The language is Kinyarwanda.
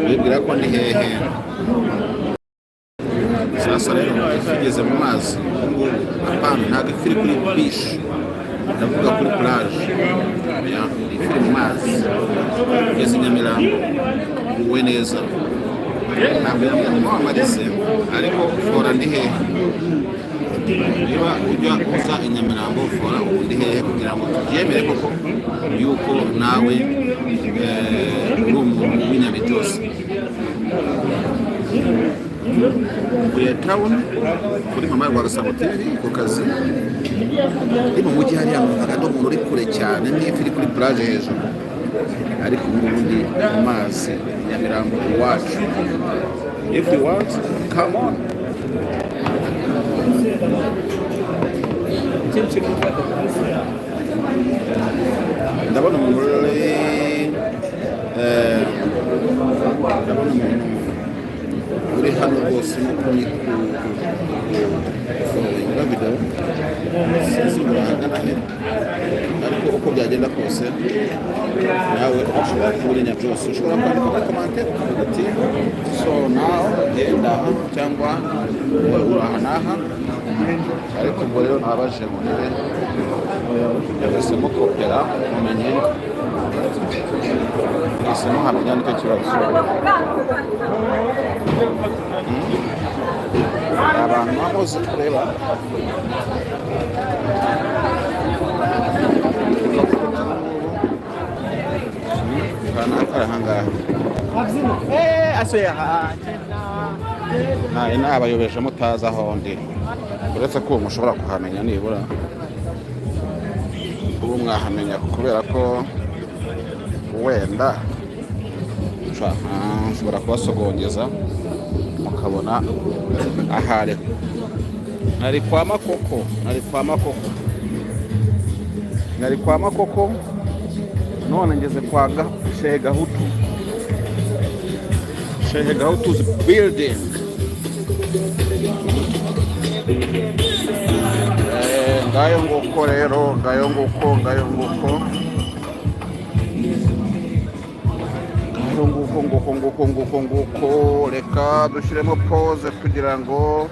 Bibwira ko ndi hehe? Sasa rero ifi igeze mu mazi ubu ngubu. Apana, ntabwo ifi iri kuri beach, ndavuga kuri plage. Oya, ifi iri mu mazi, igeze i Nyamirambo. Uwe neza, ntabwo yambwiye ngo mwamamarize, ariko fora ndi hehe? Niba ujya uza i Nyamirambo, fora ubu ndi hehe, kugira ngo tubyemere koko yuko nawe uri umuntu w'Inyamibyose. Mvuye town kuri Mama Rwa Gasabo TV ku kazi, ndi mu mujyi hariya, numvaga ndi umuntu uri kure cyane nk'ifi iri kuri plage hejuru, ariko ubu ngubu ndi mu mazi, Nyamirambo iwacu. If you want, come on. Ndabona umuntu uri ndabona umuntu uri hano rwose no ni ku video, sinzi ngo urahagana he, ariko uko byagenda kose nawe ushobora kuba uri Nyabyose. Ushobora kwandika muri commentaire ukavuga uti: "So nawe genda aha," cyangwa "uri aha n'aha." Ariko ubwo rero nabaje ngo ndebe yahisemo kopera, mumenye mwese muhamenya, nicyo kibazo. Abantu bamuzi kureba kanaka ahangaha nabayobeje mutazi aho ndi, uretse ko ubu mushobora kuhamenya nibura, ubu mwahamenya kubera ko wenda nshobora kubasogongeza mukabona ahariho. Nari kwa Makoko, nari kwa Makoko, nari kwa Makoko, none ngeze kwa Shehe Gahutu, Shehe Gahutu's building. Ngayo nguko rero, ngayo nguko, ngayo nguko, ngayo nguko, nguko, nguko, nguko, nguko. Reka dushyiremo pause kugira ngo